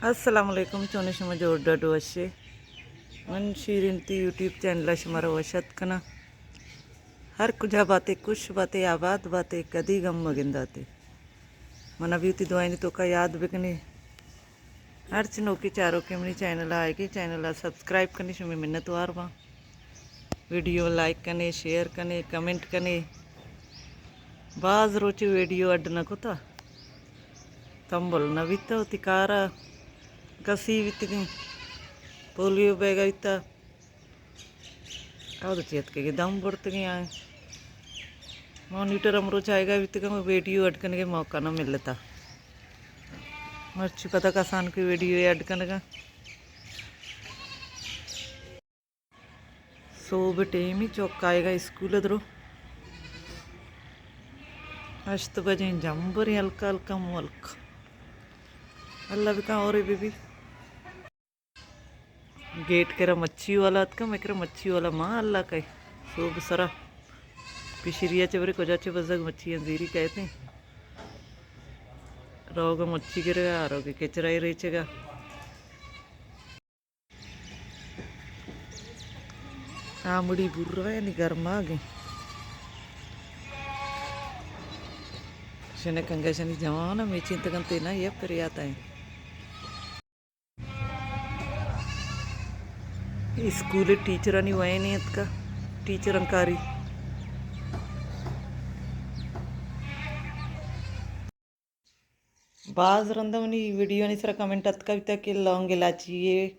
السلام علیکم، چونے شما؟ جوڑ ڈڈ وشے؟ من شیرین تی یوٹیوب چینل ءَ شمارا وش اتک کناں۔ ہر کجا باتے، خوش باتے، آباد باتے، کدی غم مگنداتے۔ منا بھی وتی دعائنی توکا یاد بکنے۔ ہرچ نوکی چاروکے منی چینل ءَ آئیگی، چینل ءَ سبسکرائب کنی، شمی منت وار باں۔ ویڈیو لائک کنے، شیئر کنے، کمنٹ کنے۔ باز روچے ویڈیو اڈ نہ کتا، تمبل نہ بیتا، وتی کارا کسی بیتگیں، پولیو بیگا بیتا۔ او تو چیت کے دم برتگیں آئے۔ مانیٹر امروچ آئیگا بیتگا، ویڈیو اڈ کنگے موقع نہ ملتا۔ مرچی پتہ کسان کی ویڈیو اڈ کنگا۔ سوب ٹیمی چوک آئیگا اسکول درو۔ ہشت بجیں جمبریں ہلکا ہلکا ملک۔ اللہ بکاں اورے بی بی۔ گیٹ کرا مچھی والا اتکا، میں کرا مچھی والا ماں اللہ کئی۔ سوب سرا پشریا چہ برے کجا چہ بزگ مچھی انزیری کہتے۔ روگا مچھی گرگا، روگے کچرا ریچگا۔ آمڑی بورا یعنی گرماگیں۔ شنکانگا شنی جوان میچیں تگنتے نا، یہ پریاتا ہیں۔ اسکول ٹیچرانی وینے اتکا، ٹیچر انکاری۔ باز رندا منی ویڈیوانی سرا کمنٹ اتکا بیتا کہ لونگ الاچی ءِ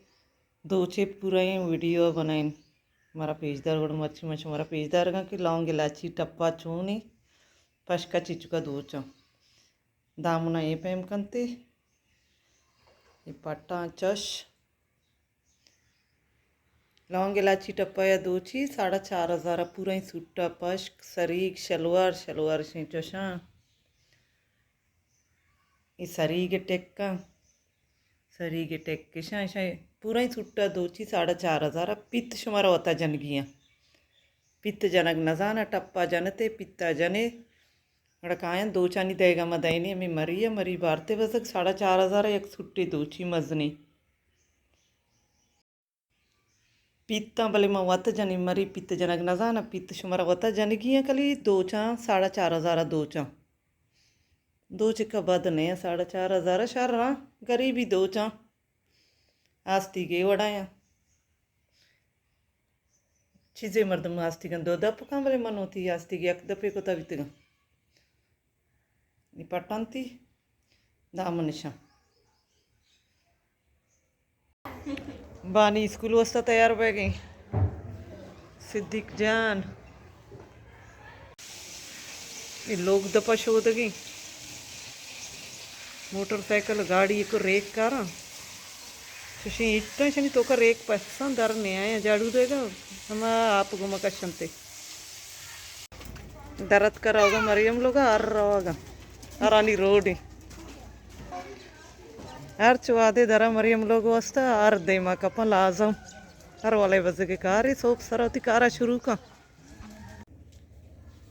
دوچے پورا ایں ویڈیو بنائیں۔ مارا پیش دار، گڑا مرچی من شمارا پیش دارگاں کہ لونگ الاچی ٹپا چونیں پشکا چچکا دوچاں۔ دامنا اے پیم کنتے، اے پٹاں چش۔ لونگ الاچی ٹپا یا دوچی ساڑھا چار ہزار ءَ پورا ایں سوٹا پشک، سریگ، شلوار، شلوار شیں چشاں۔ اے سریگ ٹکاں، سریگ ٹک اشاں، اشاں پورا ایں سوٹا دوچی ساڑھا چار ہزار ءَ۔ پت شمارا وتا جنگی آں۔ پت جنگ نزاناں، ٹپا جنتے، پتا جنے۔ گڑا کایاں دوچانی دئیگا ما دئینے، ہمے مری ءَ، مری بارتے بزگ ساڑھا چار ہزار ءَ یک سوٹے دوچی مزنیں۔ پیتاں بلے من وت جنیں، مری پیت جنگ نزاناں، پیت شمارا وتا جنگی آں، کلی دوچاں ساڑھا چار ہزار ءَ دوچاں۔ دوچکا بد نہ آں، ساڑھا چار ہزار ءَ شر آں، گریبی دوچاں۔ آستیگے وڑا آں۔ چیزے مردم آستیگاں دو دپ کن، بلے من وتی آستیگ یک دپے کتا بیتگاں۔ نی پٹانتی دامنشاں۔ بانی اسکول واسطہ تیار بیگیں۔ صدیق جان، اے لوگ دپا شودگیں۔ موٹر سائیکل گاڑی کو ریک کاراں۔ چشیں اٹاں شنی توکا ریک پساں در نیایاں جاڑو دیگا۔ ہما آپ گوما کشنتے۔ درت کر روگا مریم لوگا ہر روگا۔ ہرانی روڈی۔ ہر چوادے درا مریم لوگ واسطہ ہر دیما کپاں لازم۔ ہر والے بزگے کاری سوب سرا وتی کارا شروع کن۔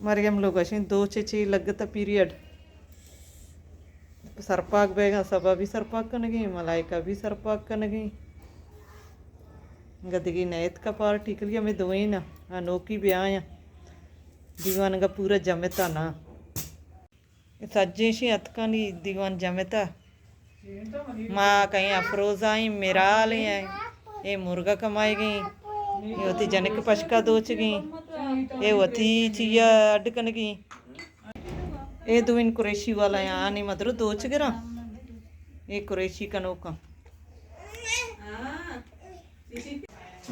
مریم لوگ اشیں دوچے چی لگتا پیریڈ۔ سرپاک بیگا، سبا بھی سرپاک کنگیں، ملائکہ بھی سرپاک کنگیں۔ گدگی نیت کا پارٹی کلی ہمیں دوئیں نا، انوکی بھی آیا۔ دیوان کا پورا جمتا نا۔ سجیں شی اتکانی دیوان جمتا۔ ما کہیں افروزائیں، مرالیں، اے مرگا کمائیگیں، اے وتی جنک پشکا دوچگیں، اے وتی چیا اڈ کنگیں۔ اے دوئین قریشی والا ہیں، آنی مدرو دوچ گراں۔ اے قریشی کنوکاں۔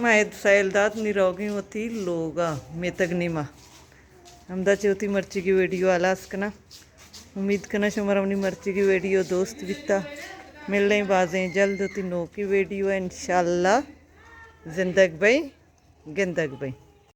ما اے سیل دات نی روگیں وتی لوگا میتگ نیما۔ ہمدا چہ وتی مرچیگی ویڈیو ہلاس کناں۔ امید کناں شمارا منی مرچیگی ویڈیو دوست بیتا۔ ملیں بازیں جلد وتی نوکی ویڈیو ءَ انشاءاللہ۔ زندگ بئے، گندگ بئے۔